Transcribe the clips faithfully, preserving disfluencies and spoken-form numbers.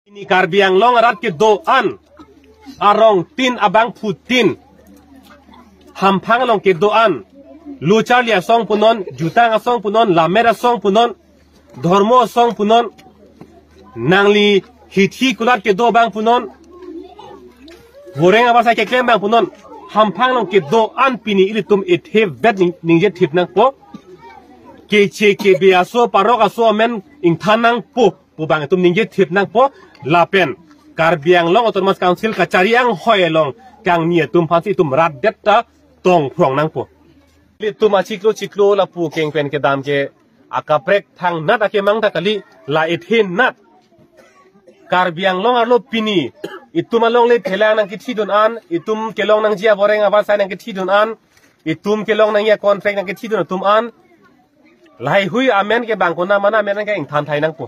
Pini Karbi Anglong arat kedo-an, arongtin abangphutin, hamphang along kedo-an, lo charli asong punon, jutang asong punon, lammet asong punon, dhormo asong punon, nangli hithi kulat kedo abang punon, boreng abarsai keklem abang punon, hamphang along kedo-an pini ilitum ethe vet ning-, ningje thip nangpo. Keche kebe aso, parok aso amen ingthan nangpo pu abang itum ningje thip nangpo. Lapen Karbi Anglong Autonomous Council kachari anghoi along kangni atum aphansi itum rat det ta tong phrong nangpo. Ilitum achiklo chiklo lapu keng pen kedam ke akaprek thangnat akemang ta kali, la ethenat. Karbi Anglong arlo pini itum alongle thelang nangkethidun an, itum kelong nangji aboreng abarsai nangkethidun an, itum kelong nangji acontract nangkethidun atum an, lahai hui amen ke bang konat mana amen ke ingthan thai nangpo.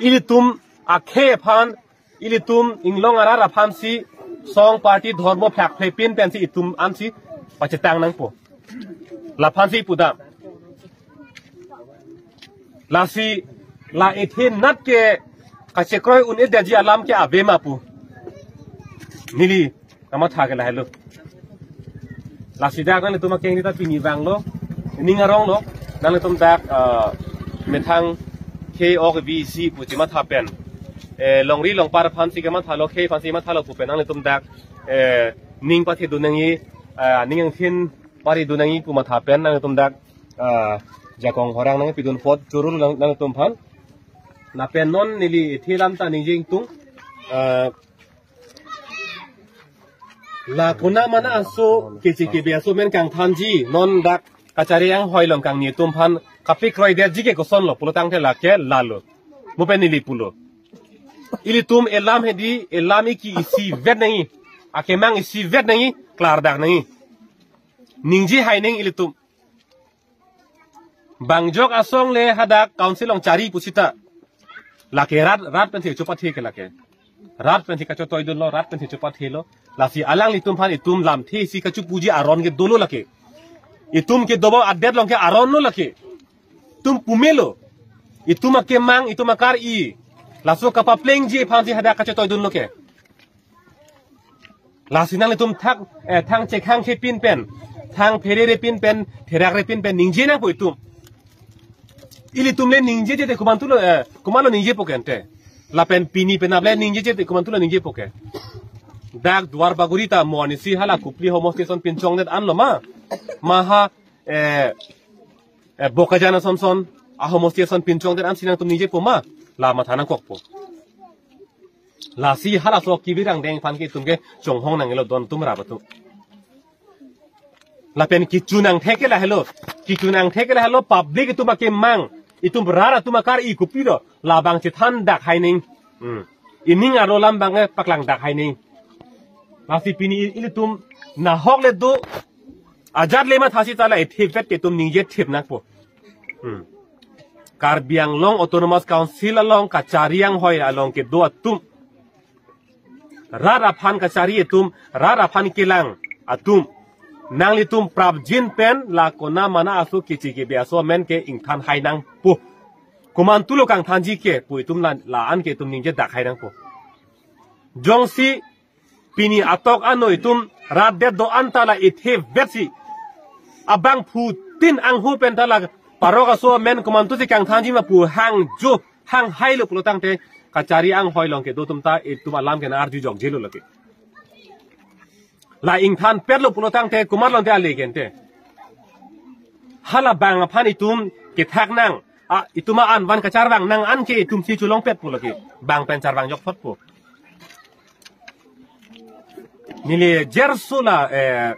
Ilitum akhei aphan, ilitum inglong arat aphansi, song party dhormo phak phepin pensi itum ansi pachetang nangpo. Laphansi pudam. Lasi la ethenat ke kachekroi un-edetji alam ke ave ma pu neli kamatha ke lahelo. Lasi dak nanglitum akeng ni ta pini vanglo, ning aronglo, nanglitum dak, ah, methang khei ok bi isi pu chematha pen, eh, longri longpar aphansi kemathalo, khei aphansi mathalo pu pen nanglitum dak, eh, ning pathedun nangji, ah, ning angthin paridun nangji pu matha pen nanglitum dak, ah, jakong horang nangpidun apot chorul nang, nanglitum aphan. Lapen non neli ethe lam ta ningje ingtung, ah, la konat mana aso keche kebe aso amen kangthanji, non dak kachari anghoi along kangni atum aphan kapekroidetji ke kosonlo pulotangte lake lalo. Mo pen neli pulo. Ilitum elam hedi, elam iki isivet nangji, akemang isivet nangji, klardak nangji. Ningje hai nangji ilitum. Bang jok asong le hadak council along chari pusita. Lake rat, rat pensi chopathe ke lake. Rat pensi kachotoidunlo, rat pensi chopathelo. Lasi alanglitum aphan itum lamthe isi kachopuji aron ke dolo lake. Itum ke dobom adet along ke aron lo lake. Itum pumelo. Itum akemang, itum akar-i. Laso kapaplengji aphansi hadak kachotoidunlo ke. Lasi nanglitum thak, eh, thang chekhang khepin pen, thang pherere pin pen, therakre pin pen ningje nangpo itum. Ilitum le ningjeje te komantulo, eh, komanlo ningjepo ke ante. Lapen pini penap le ningjeje te komantulo ningjepo ke. Dak Duar Bagori ta mo anisi hala Kopili homosti ason pinchongdet anlo ma. Maha, eh, eh, Bokajan asonson ahomosti ason pinchongdet ansi nangtum ningjepo ma. La matha nangkokpo. Lasi halaso kibirang deng aphan ke itum ke chonghong nanglo don atum rap atum. Lapen kichu nangthek ke lahelo. Kichu nangthek ke lahelo, public itum akemang. Itum rat atum akar-i kopilo. Labang chethandak hai nangji. Hmm. Ining arlo lam abang, eh, paklangdak hai nangji. Lasi pini i-, ilitum nahok le do. Ajat le mathasi ta la ethe vet ke itum ningje thip nangpo. Hmm. Karbi Anglong Autonomous Council along kachari anghoi along kedo atum, rat aphan kachari atum, rat aphan kelang atum, nanglitum prapjin pen la konat mana aso keche kebe aso amen ke ingthan hai nangpo. Komantulo kangthanji ke pu itum la, la-an ke itum ningjedak hai nangpo. Jongsi pini atok ano itum rat det do-an ta la ethe vetsi, abangphutin anghu pen ta la parok aso amen komantusi kangthanji ma pu hangjo hang hailo pulotangte kachari anghoi along kedo atum ta itum alam ke nang-arju jokjelo lake. La ingthan petlo pulotangte komat longte ale ke ante. Hala bang aphan itum kethak nang, a, itum a-an van kacharvang nang an ke itumsi cholongpetpo lake. Bang pen charvang jokthotpo. Neli jerso la, eh,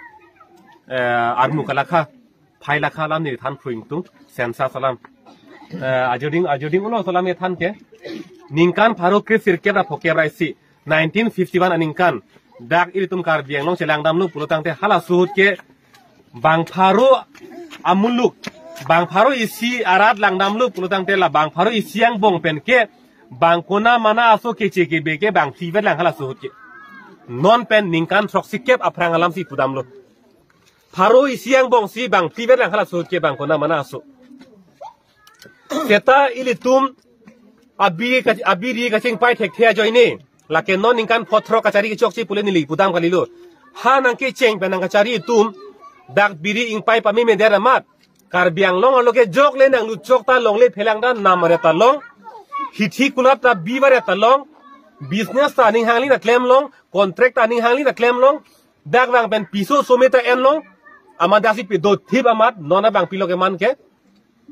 eh, armu kalakha, phai lakha alam neli than phu ingtung, census alam. Eh, ajoding, ajoding ulo alam neli than ke. Ningkan pharo kre sirkep ra phokep ra isi, nineteen fifty-one aningkan. Dak ilitum Karbi Anglong chelangdamlo pulotangte halaso ahut ke bang pharo amuluk, bang pharo isi arat langdamlo pulotangte la bang pharo isi angbong pen ke bang konat mana aso keche kebe ke bang phli vet lang halaso ahut ke. Non pen ningkan throksikep aphrang alamsi pudamlo. Pharo isi angbongsi bang phli vet lang halaso ahut ke bang konat mana aso. Seta ilitum Abi ka, abi ri kachingpai thekthe ajoine. Lake non ningkan pho throk kachari kechokche pule neli pudam kalilo. Ha nangkecheng pen nangkachari atum, dak biri ingpai pameme der amat, Karbi Anglong arlo ke jokle nanglut chok ta longle phelang ta nam aret ta long, hithi kulat ta bi aret ta long, business ta aning hangli ta klem long, contract ta aning hangli ta klem long, dak vang pen piso some ta en long, amat daksi pedo thip amat, non abang pilo ke man ke.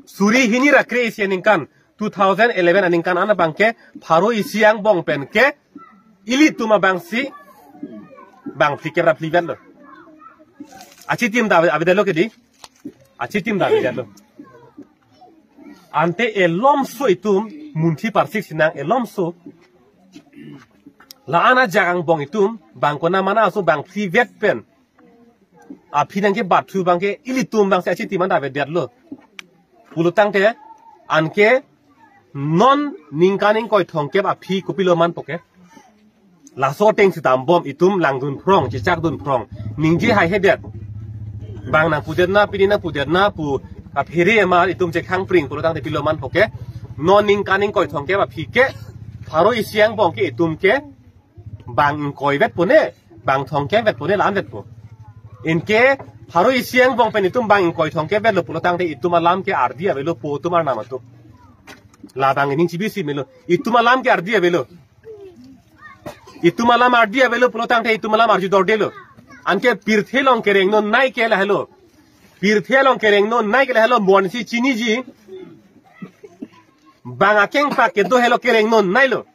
Suri hini ra kre-isi aningkan, two thousand eleven aningkan an abang ke, pharo isi angbong pen ke, ilitum abangsi, bang phlikep ra phlivet lo. Achitim ta ave, avedetlo ke di. Achitim ta avedetlo. Ante elomso itum, munthi parsik sinang elomso. La-an ajak angbong itum, bang konat mana aso bang phlivet pen. Aphi nangkebat thu abang ke ilitum abangsi achitim an ta avedetlo. Pulotangte, anke non ningkan ingkoi thomkep aphi kopilo man po ke. Laso ateng si dambom itum langdun phrong, chechakdun phrong. Ningje haihedet. Bang nangpudetna, pini nangpudetna pu kaphere ma itum chekhang pring pulotangte pilo man po ke. Non ningkan ingkoi thomkep aphi ke. Pharo isi angbong ke itum ke. Bang ingkoi vet pone, bang thomkep vet pone la-an vet po. Anke pharo isi angbong pen itum bang ingkoi thomkep vetlo pulotangte itum alam ke ardi avelo po itum arnam atum. Labang ining chibisi melo. Itum alam ke ardi avelo. Itum alam ardi avelo pulotangte itum alam arju dordelo. Anke pirthe along kereng non nai ke lahelo. Pirthe along kereng non nai ke lahelo bonsi chiniji. Bang akengpak kedo helo kereng non nailo.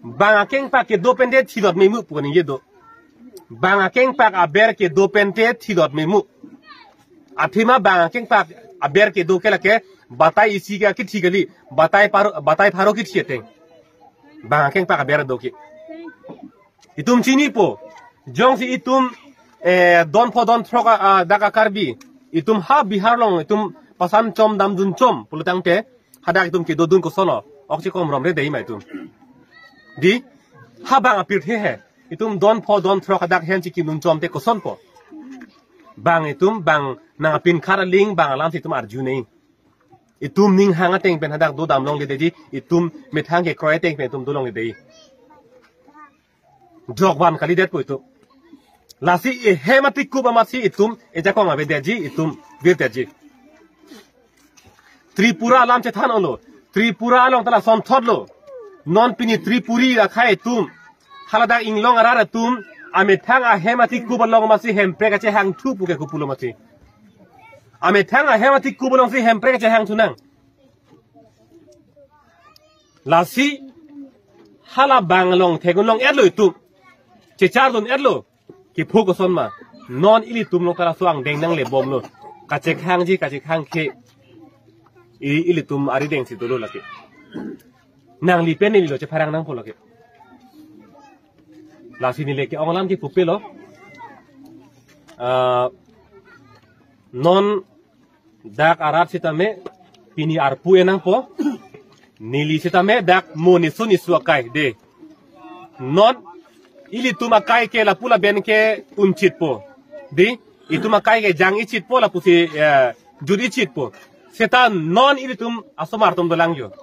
Bang akengpak kedo pente thilot memu pu ningje do. Bang akengpak aber kedo pente thilot memu. Athema bang akengpak aber kedo ke lake batai isi ke kithi kali, batai pharo, batai pharo kithi ateng. Bang akengpak aber do ke. Itum chinipo. Jongsi itum, eh, don pho don throk a, a, dak a Karbi. Itum ha Bihar along, itum pasan chom damdun chom pulotangte. Hadak itum kedodun koson lo. Ok chekom romre dei ma itum. Di, ha bang apirthe he. Itum don pho don throk hadak hen chikimdun chomte koson po. Bang itum, bang nangpinkhat aling, bang alamsi itum arju nei. Itum ning hang ateng pen hadak dodam longledetji, itum methang kekroi ateng pen itum do longledetji. Jokvan kalidet po itum. Lasi ehem atikup amatsi itum, ejakong avedetji, itum virdetji. Tripura alam chethan olo. Tripura along ta lasonthotlo. Non pini Tripuri akhei atum. Haladak inglong arat atum. Amethang ahem atikup along amatsi Hemprek kachehang thu pu ke kopulo amatsi. Amethang ahem atikup alongsi Hemprek kachehang thu nang. Lasi hala bang along thegun long-etlo itum. Chechardun-etlo. Kiphu koson ma. Non ilitum along ta laso angdeng nanglebomlo. Kachekhangji, kachekhangkhe. I, ilitum arideng si dolo lake. Nangli pen nelilo chepharang nangpo lake. Lasi neli ke-ong alam kipupelo. Ah, non dak arat sitame pini arpu enangpo. Neli sitame dak mo nisu nisu akai de. Non ilitum akai ke lapu laben ke unchitpo. Di, itum akai ke jang-ichitpo lapusi, eh, jut-ichitpo. Seta non ilitum asomar atum dolang jo.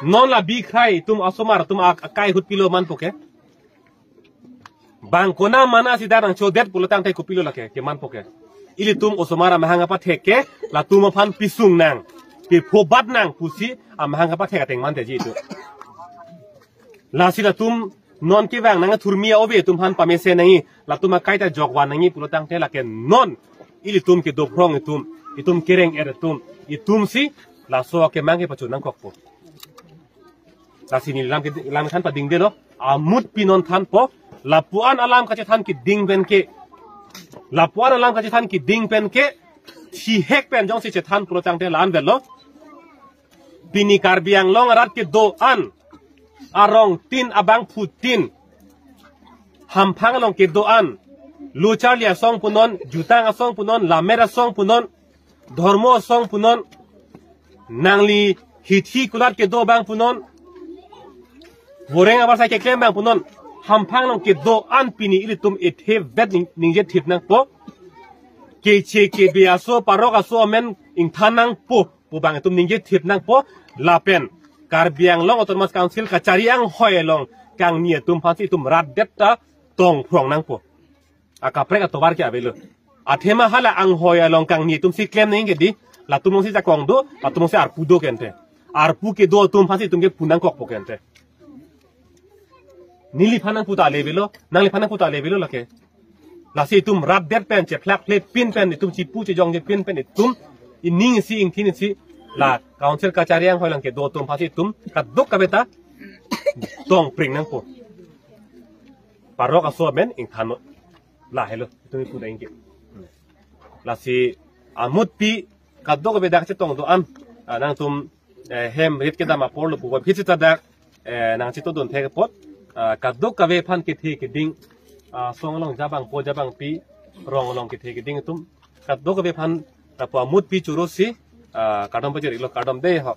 Non la bikhai itum asomar atum ak-, akai ahut pilo man po ke. Bang konat mana si dak nangchodet pulotangte kopilo lake, keman po ke. Ilitum osomar amahang apathek ke, latum aphan pisung nang. Piphobat nang pusi amahang apathek ateng mandetji itum. Lasi latum non kevang nangthurmi a-ove itum aphan pamesen nangji, latum akai ta jokvan nangji pulotangte lake non. Ilitum kedo phrong itum, itum kereng-et itum, itumsi laso akemang kepachun nangkokpo. Lasi neli lam ke, lam than padingdelo. Amut pinon thanpo. Lapu-an alam kachethan keding pen ke. Lapu-an alam kachethan keding pen ke. Thihek pen jongsi chethan pulotangte la-an vetlo. Pini Karbi Anglong arat kedo-an. Arongtin abangphutin. Hamphang along kedo-an. Lo charli asong punon, jutang asong punon, lammet asong punon. Dhormo asong punon, nangli hithi kulat kedo abang punon, voreng abarsai keklem abang punon, hamphang along kedo-an pini ilitum ethe vet ning-, ningje thip nangpo. Keche kebe aso, parok aso amen ingthan nangpo, pu abang itum ningje thip nangpo, lapen Karbi Anglong Autonomous Council kachari anghoi along kangni atum aphansi itum rat det ta tong phrong nangpo. Akaprek atovar ke avelo. Athema hala anghoi along kangni atumsi klem nangji ke di, latum alongsi jakong do, latum alongsi arpu do kente. Arpu kedo atum aphansi itum ke pu nangkokpo kente. Neliphan nangpu ta le avelo, nangliphan nangpu ta le avelo lake. Lasi itum rat det pen, chephlak phle pin pen, itum chipu chejongje pin pen, itum ining isi ingthin isi, la Council kachari anghoi along kedo atum aphansi itum kadokave ta tong pring nangpo. Parok aso amen ingthan non. Lahelo, itum ipu dang ke. Lasi amutpi kadokave dak chetong do-an, ah, nangtum, eh, hem rit kedam apor lo puvoiphit seta dak, eh, nangchito dun thek apot, ah, kadokave aphan kethe keding, ah, song along jabang po jabang pi, rong along kethe keding atum kadokave aphan, ah, pu amutpi chorosi, ah, kardom pajir-iklo, kardom dei ho.